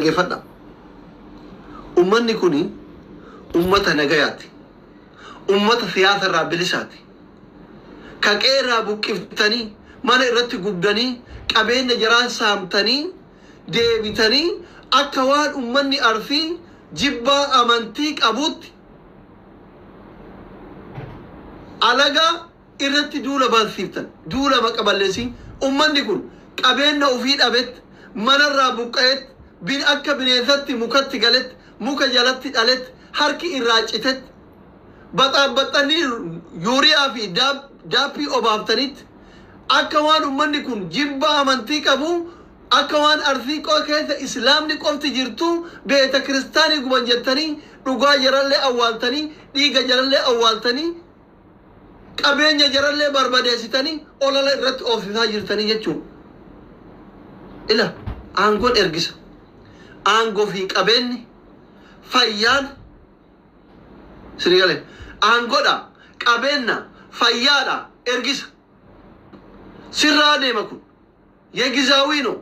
Dhageeffadha. Ummanni kuni ummata nagayaati. Ummata siyaasa irraa bilisaati. Ka qe'ee irraa buqqiftanii, mana irratti gubdanii, qabeenya jaraa saamtanii, deebitanii akka waan ummanni Arsii jibbaa amantii qabuutti alagaa irratti duula bansiiftan. Duula maqa balleessii. Ummanni kun qabeenna ufii dhabetti, manarraa buqqa'etti, bin akka bineensatti mukatti galetti, muka jalatti dhaletti, harki irraa citetti, baxaabbaxxanii yuuriyaa fi daappii obaaftanitti, akka waan ummanni kun jibbaa amantii qabu, akka waan Arsii keessa Islaamni qofti jirtu beeta kiristaanii guban jettanii dhugaa jarallee awwaaltanii, dhiiga jarallee awwaaltanii, qabeenya jarallee barbadeessitanii olala irratti oofsisaa jirtanii jechuudha. Ila aangoon ergisa. Aangoo fi qabeenyi fayyaan sini galee aangoodha, qabeenna, fayyaadha, ergisa. Sirraa deema kun የጊዜያዊ ነው።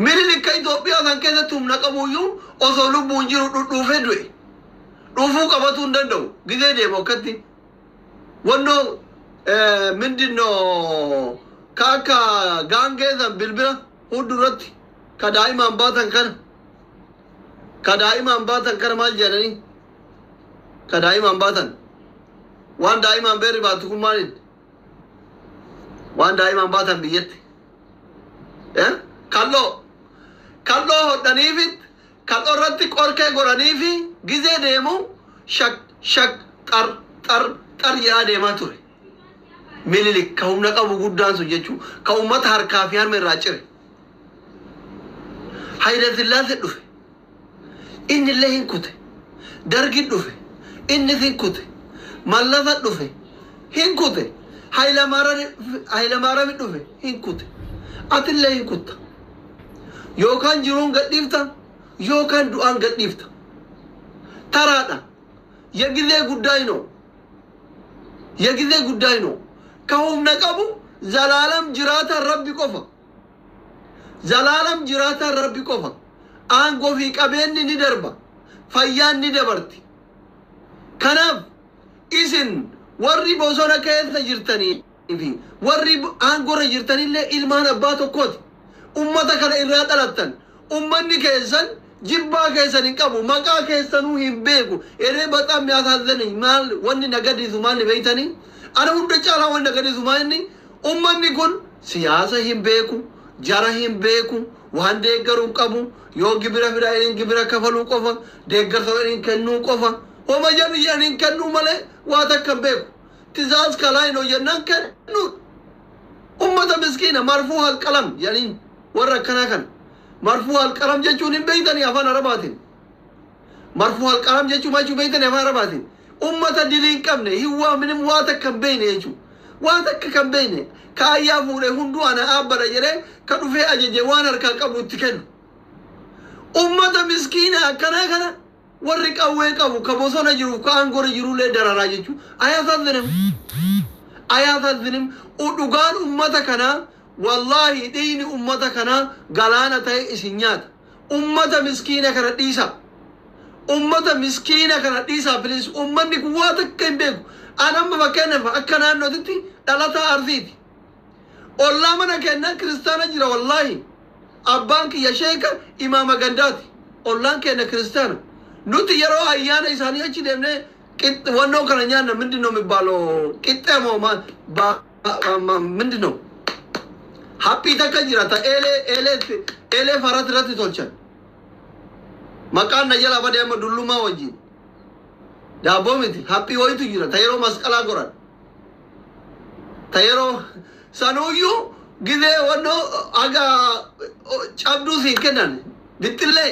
Minilik ka Itoophiyaa san keessatti humna qabuyyuu osoo lubbuun jiru dhudhuufee du'e. Dhufuu qabatuu hin danda'u. Gizee deemu akkatti. Wannoo mindinno ka akka gaangee san bilbila fuulduratti ka daa'imaan baatan kana. Ka daa'imaan baatan kana maal jedhanii? Ka daa'imaan baatan. Waan daa'imaan beerri baatu kun maaliin? Waan daa'imaan baatan biyyatti. Kalloo. Kalloo hodhaniifit kalloo irratti qorkee godhaniifi gizee deemu shak shak xar xar xar jedhaa deemaa ture. Minilik ka humna qabu guddaan sun jechuun ka uummata harkaa fi harma irraa cire. Hayila Sillaasee dhufe. Inni illee hin kute. Dargi dhufe. Innis hin kute. Mallasa dhufe. Hin kute. Hayilamaarami dhufe. Hin kute. Atillee hin kutta. Yookaan jiruun gadhiifta yookaan du'aan gadhiifta. Taraadha. የጊዜ ጉዳይ ነው። የጊዜ ጉዳይ ነው። Ka humna qabu zalaalam jiraataan Rabbi qofa. Zalaalam jiraataan Rabbi qofa. Aangoo fi qabeenyi ni darba. Fayyaan ni dabarti. Kanaaf isin warri bosona keessa jirtanii fi warri aangoorra jirtanillee ilmaan abbaa tokkooti. Ummata kana irraa dhalattan. Ummanni keessan jibbaa keessan hin qabu. Maqaa keessanuu hin beeku. Eree በጣም ያሳዘነኝ maal wanni na gaddisiisu maal ni beeytanii? Ana hunda caalaa wanni na gaddisiisu maal inni ummanni kun siyaasa hin beeku, jara hin beeku, waan deeggaruu hin qabu, yoo gibira fidaa inni gibira kafaluu qofa, deeggarsa inni kennuu qofa, homa jarri jedhan hin kennuu malee waa takka hin beeku. ትእዛዝ ከላይ ነው jennaan kennuu. Ummata miskiina مرفوع القلم jedhaniin warra akkanaa kana. مرفوع القلم jechuun hin beeytanii afaan Arabaatiin. مرفوع القلم jechuun maal jechuu beeytanii afaan Arabaatiin? Ummata dilii hin qabne, hin waa minim waa takka hin beeyne jechuudha. Waa takka kan beeyne kaayyaa fuudhee hunduu ana dhaabbadha jedhee ka dhufee ajaje waan harkaa qabu itti kennu. Ummata miskiina akkanaa kana warri qawwee qabu ka bosona jiru ka aangoorra jirullee dararaa jechuudha. አያሳዝንም? አያሳዝንም? Dhugaan ummata kanaa wallaahi dhiigni ummata kanaa galaana ta'e isin nyaata. Ummata miskiina kana dhiisa. Ummata miskiina kana dhiisaa, please. Ummanni kun waa takka hin beeku. An amma fakkeenyaaf akka naannootitti dhalataa Arsiiti. Ollaa mana kennaa kiristaana jira wallaahi. Abbaan kiyya sheeka imaama gandaati. Ollaan keenya kiristaana. Nuti yeroo ayyaana isaanii achi deemnee wannoo kana nyaanna. ምንድን ነው የሚባለው? Qixxee moo ምንድን ነው? Haphii takka jira ta eelee eelee eelee farat irratti tolchan. Maqaan na jala badee amma dullumaa wajjin. Daabboo miti, haphii wayitu jira ta yeroo masqalaa goran. Ta yeroo sanuuyyuu gizee wannoo aga cabduu sii kennan, bixxillee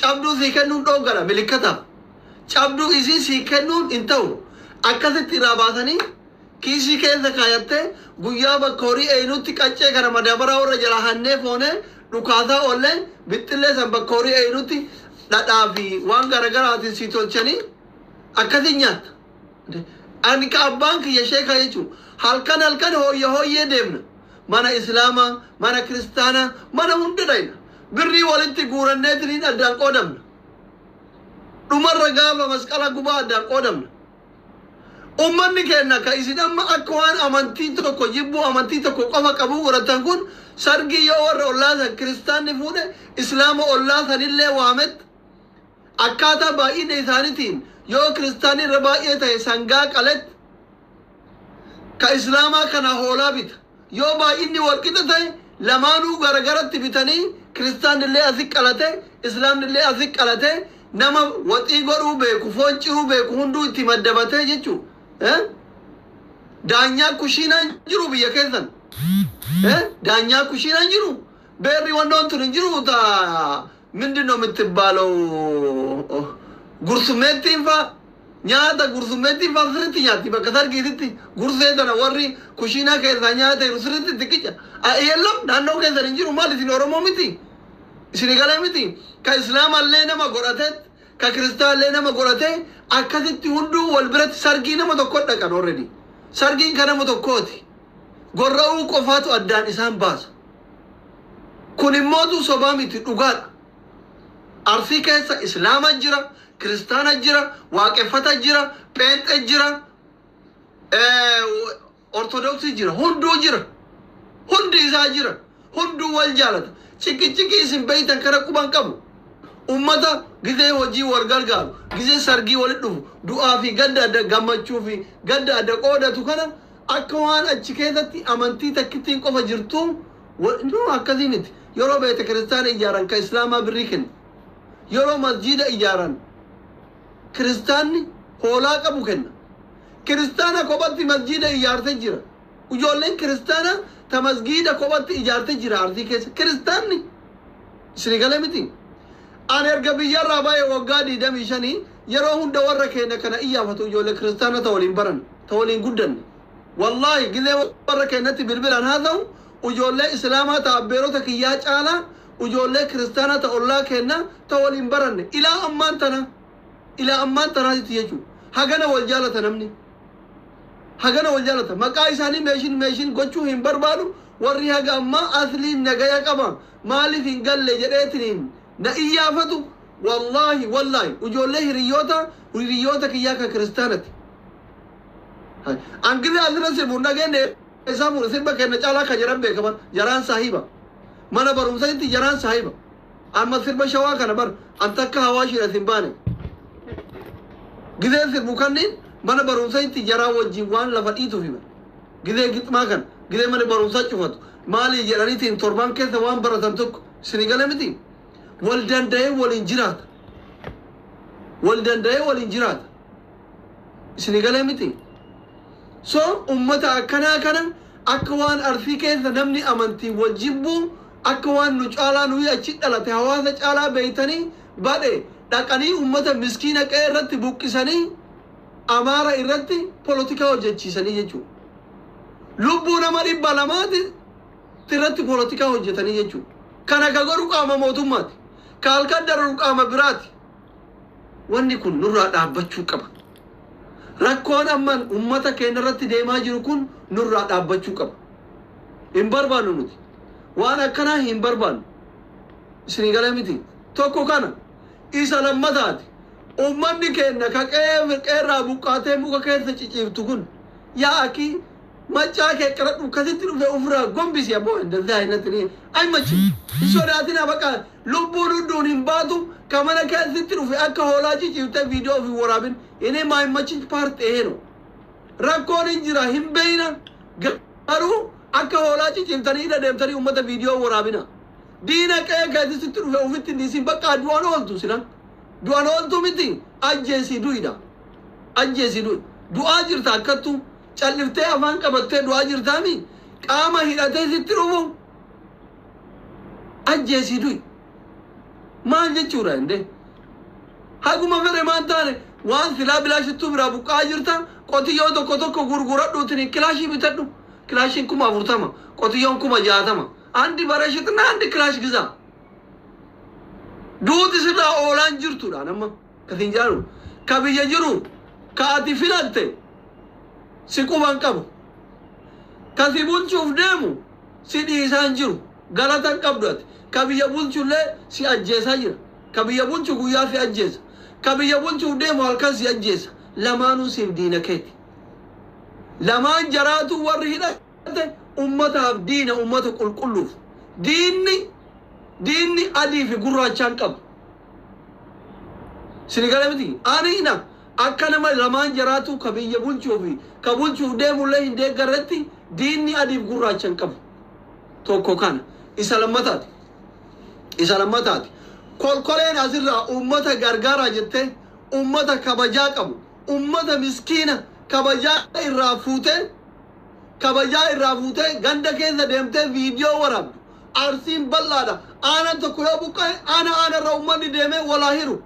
cabduu sii kennuun dhoggana milikkataaf. Cabduu isii sii kennuun hin ta'u. Akkasitti irraa baasanii kiisii keessa kaayattee guyyaa bakka horii eenyutti qaccee kana madaabaraa warra jala hannee foonee dhukaasaa oollee bixxillee san bakka horii eenyutti dhadhaa fi waan garaagaraatiin sii tolchanii akkasiin nyaatta. Ani ka abbaan kiyya sheekaa jechuun halkan halkan hooyya hooyyee deemna. Mana Islaamaa, mana Kiristaanaa, mana hunda dhayna. Birrii walitti guuranneetiniin addaan qoodamna. Dhumarra gaafa Masqala gubaa addaan qoodamna. Ummanni keenya ka isin amma akka waan amantii tokko jibbuu, amantii tokko qofa qabuu godhatan kun, sargii yoo warra ollaa san kiristaanni fuudhe, islaama ollaa sanillee waamet, akkaataa baay'ina isaaniitiin yoo kiristaanni irra baay'ee ta'e sangaa qalet, ka islaamaa kana hoolaa bita. Yoo baay'inni walqixa ta'e, lamaanuu garagaratti bitanii, kiristaanillee asi qalate, islaamnillee asi qalate, nama waxii godhuu beeku, foon ciruu beeku hunduu itti maddabatee jechuu. Daanyaa kushiinaan jiru biyya keessan, daanyaa kushiinaan jiru, beerri wannoon tun hin jiru. Ta ምንድን ነው የምትባለው? Gursumeettiin faa nyaata, gursumeettiin faa sirriitti nyaatti. Bakka sargiititti gursee tana warri kushiinaa keessaa nyaata jiru sirriitti itti qica. Yeellam, naannoo keessan hin jiru. Maal, isin Oromoo miti? Isin galee miti? Ka islaamallee nama godhate, ka kiristaallee nama godhate, akkasitti hunduu wal biratti sargii nama tokko dhaqan. Already sargiin ka nama tokkooti, gorra'uu qofaatu addaan isaan baasa. Kun immootu sobaa miti, dhugaadha. Arsii keessa islaama jira, kiristaana jira, Waaqeffata jira, pheenxe jira, Ortodoksii jira, hunduu jira, hundi isaa jira, hunduu wal jaalata. Ciqiciqii isin beeytan kana quban qabu. Ummata gizee hojii wal gargaaru, gizee sargii walit dhufu, du'aa fi gadda adda, gammachuu fi gadda adda qoodatu kana, akka waan achi keessatti amantii takkittiin qofa jirtu, no, akkasii miti. Yeroo beete kiristaana ijaaran, ka islaamaa birrii kenna. Yeroo masjiida ijaaran, kiristaanni hoolaa qabu kenna. Kiristaana kophatti masjiida ijaarte jira. Ijoolleen kiristaana ta masgiida kophatti ijaarte jira Arsii keessa kiristaanni. Isin gale miti? Ani erga biyyarraa baay'ee waggaa 25, yeroo hunda warra keenya kana iyyaafatu, ijoollee kiristaana ta waliin baran, ta waliin guddanne. Wallaahi, gizee warra keenyatti bilbilaan haa ta'u, ijoollee islaamaa ta abbeerota kiyyaa caalaa ijoollee kiristaanaa ta ollaa keenya ta waliin baranne ilaa ammaan tana, ilaa ammaan tanaatitti jechuudha. Hagana wal jaalata namni, hagana wal jaalata. Maqaa isaanii mention gochuu hin barbaadu. Warri haga ammaa asliin nagaya qaba, maaliif hin galle jedheetiniin na iyyaafatu, wallaahi, wallaahi, ijoollee hiriyoota kiyyaa kan kiristaanati. Angilii asirra sirbuun dhageenye isaa fuudhe, sirba kenna caalaa kan jedhan beekaman jaraan saahiba. Mana barumsatti jaraan saahiba. Amma sirba Shawaa kana bar an takka Hawaashiidha hin baane. Gizee sirbu kanneen mana barumsatti jaraa wajjin waan lafa dhiituuf hima. Gizee gixmaa kana, gizee mana barumsaa cufatu maali jedhaniitiin, torban keessa waan baratan tokko isinii gala miti? Wal danda'ee waliin jiraata. Wal danda'ee waliin jiraata. Isinii galee miti? So ummata akkanaa kana akka waan Arsii keessa namni amantii wal jibbuu, akka waan nu caalaa, nuyi achi dhalate hawaasa caalaa beeytanii badhe, dhaqanii ummata miskiina qe'ee irratti buqqisanii, Amaara irratti polotikaa hojjechiisanii jechuudha. Lubbuu nama 200ti irratti polotikaa hojjetanii jechuudha. Kana ka godhu qaama mootummaati. Ka halkan dararu qaama biraati. Wanni kun nurraa dhaabbachuu qaba. Rakkoon amman ummata keenya irratti deemaa jiru kun nurraa dhaabbachuu qaba. Hin barbaannu nuti. Waan akkanaa hin barbaannu. Isinii galee miti? Tokko kana. Isa lammataati. Ummanni keenya ka qe'ee qe'eerraa buqqaatee muka keessa ciciiftu kun, yaa akii, maccaa kee qaradhu, akkasitti dhufe ofirraa gombisi. Aboo, እንደዚህ አይነት እኔ አይመችም። Hin sodaatina, baqa lubbuun hunduun hin baatu. Ka mana keessatti dhufe akka hoolaa ciciiftee viidiyoo ofii waraabin, እኔ ማይመችኝ part ይሄ ነው። Rakkoon hin jira, hin beeyna, garuu akka hoolaa ciciiftanii hidha deemtanii ummata viidiyoo waraabina. Diina qe'ee keessatti dhufe ofitti hin dhiisin. Bakka du'an ooltu, sila du'an ooltu miti, ajjeesii du'idha, ajjeesii du'i. Du'aa jirta, akkattu calliftee afaan qabattee du'aa jirtaami. Qaama hidhatee sitti dhufu ajjeesii du'i. Maal jechuudha inde? Haguma fedhe maan taane, waan silaa bilaashittuu biraa buqqaa jirta. Qotiyyoo tokko tokko gurguradhuutiin kilaashii bitadhu. Kilaashiin 40,000, qotiyyoon 60,000. አንድ በሬ ሽጥና አንድ ክላሽ ግዛ። Duuti sirraa oolaan jirtudha nama kasin jedhu. Ka biyya jiru ka ati filatte si quban qabu, ka si bulchuuf deemu si dhiisaan jiru. Galata hin qabdu ati. Ka biyya bulchullee si ajjeesaa jira. Ka biyya bulchu guyyaa si ajjeesa. Ka biyya bulchuuf deemu halkan si ajjeesa. Lamaanuu siif diina keeti. Lamaan jaraatuu warri hidhate ummataaf diina, ummata qulqulluuf. Diinni adii fi gurraachaan qabu. Sini gala miti? Ani ina akka nama lamaan jaraatuu ka biyya bulchuu fi ka bulchuuf deemullee hin deeggarretti, diinni adiif gurraacha hin qabu. Tokko kana. Isa lammataati. Isa lammataati. Kolkoleen asirraa ummata gargaaraa jettee, ummata kabajaa qabu, ummata miskiina kabajaa irraa fuutee, kabajaa irraa fuutee ganda keessa deemtee viidiyoo waraabdu. Arsiin bal'aadha. Aanaan tokko yoo buqqa'e, aana aanarra uummanni deemee walaa hiru.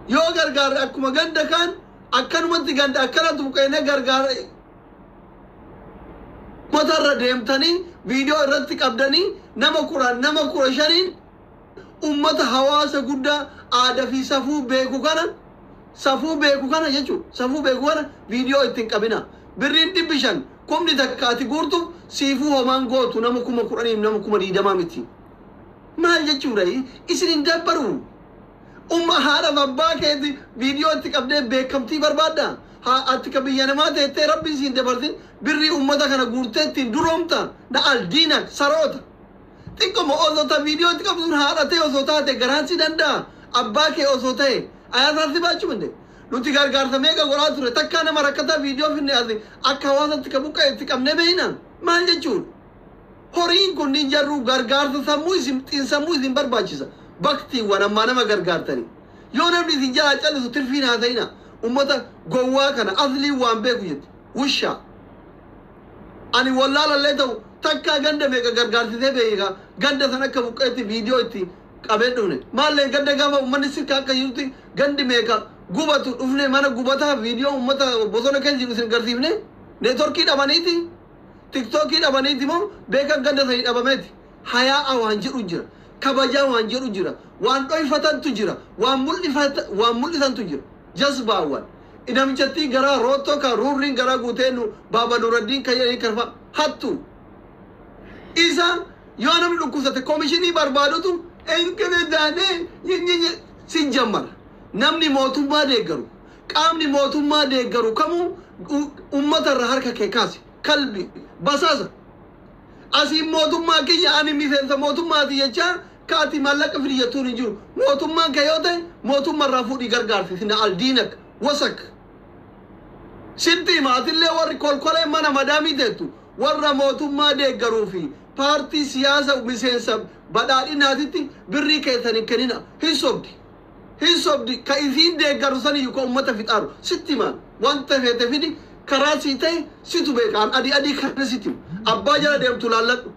Yoo gargaarre, akkuma ganda kaan akkanumatti ganda akkanatti buqqa'ee gargaara. Uummatarra deemtanii viidiyoo irratti qabdanii, nama 10, nama 15n, ummata hawaasa guddaa aadaa fi safuu beeku kana, safuu beeku kana jechuudha. Safuu beeku kana viidiyoo ittiin qabina. Birriin 500, 1000 ati guurtu siifuu homaan gootu, nama 10,000f nama 20,000 miti. Maal jechuudha? Isin hin dabbaru. Umma haadha abbaa keeti viidiyoo itti qabdee beekamtii barbaadda. Haa, ati ka biyya namaa teettee rabbiin siin dabarsin, birrii ummata kana guurtee ittiin duroomta. Na aldiina saroota. Xiqqoma osoo ta viidiyoo itti qabdu sun haadha ta'e osoo taate garaan si danda'a. Abbaa kee osoo ta'e ayaataan si baachuu minde. Nuti gargaarsa meeqa godhaa ture? Takkaa nama rakkataa viidiyoo finne asi akka hawaasatti ka buqqa'e itti qabnee beeyna? Maal jechuudha? Horiin kunniin jarruu gargaarsa sammuu isin, xiinsammuu isin barbaachisa. Baktiiwwan ammaa nama gargaartanii. Yoo namni isin jalaa callisu tirfiin haasa'ina. Ummata gowwaa kana aslii waan beeku jetti. Wushaa. Ani wallaalallee ta'u, takkaa ganda meeqa gargaarsisee beeka? Ganda san akka buqqeetti viidiyoo itti qabee dhufne? Maallee ganda gaafa uummanni sirka akka jirutti gandi meeqa gubatu dhufne, mana gubataa viidiyoo uummata bosona keessa jiru isin garsiifne? Networkii dhabaniiti, TikTokii dhabaniiti moo beekan ganda sanii dhabameeti? Hayaa'a waan jedhu jira, kabajaa waan jedhu jira, waan dhoyfatantu jira, waan mul'isantu jira. Jazbaawwan namichattii garaa roottoo ka ruurriin garaa guutee nu baaba Nuraddiin kan jedhanii karfa hattu. Isa yoo namni dhukkubsate koomishinii barbaadutu enkene daanee si jammara. Namni mootummaa deeggaru, qaamni mootummaa deeggaru kamuu ummata irra harka kee kaasi. Kalbi basaasa asiin mootummaa kiyya, ani miseensa mootummaati jechaa kaati maallaqa fidi jettuun hin jiru. Mootummaan kee yoo ta'e mootummaa irraa fuudhii gargaarsi. Na aldiinak wasak sitti hima. Atillee warri kolkolee mana madaamii teettu, warra mootummaa deeggaruu fi paartii siyaasa miseensa badhaadhinaatitti birrii keessan hin kennina. Hin sobdi, hin sobdi. Ka isiin deeggaru saniyyuu ka ummata fixaaru sitti himaan. Wanta feete fidi, karaa sii ta'e situ beekaan. Adii adii kana sitti hima. Abbaa jala deemtu laalladhu.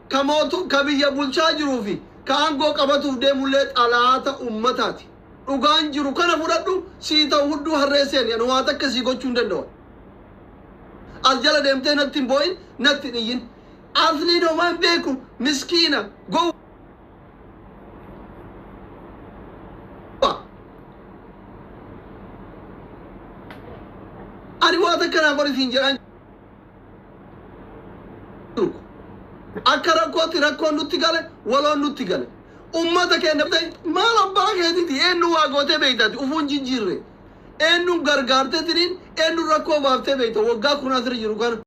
Ka mootu, ka biyya bulchaa jiruu fi ka aangoo qabatuuf deemullee xalaata ummataati. Dhugaan jiru kana fudhadhu. Sii ta'u hudduu harree seeni. Ani waa takka sii gochuu hin danda'u. As jala deemtee natti hin boo'in, natti hin iyyin. Asliin homaa hin beeku, miskiina gowwaa. Ani waa takka naa godhi siin jedhaan jiru. Akka rakkootti rakkoon nutti gale, waloon nutti gale. Ummata keenya maal abbaa keetiiti? Eenyu waa gootee beeytaati ufuun jijjiirre? Eenyuun gargaartee tiniin? Eenyuun rakkoo baaftee beeyta waggaa 10 asirra jiru kana?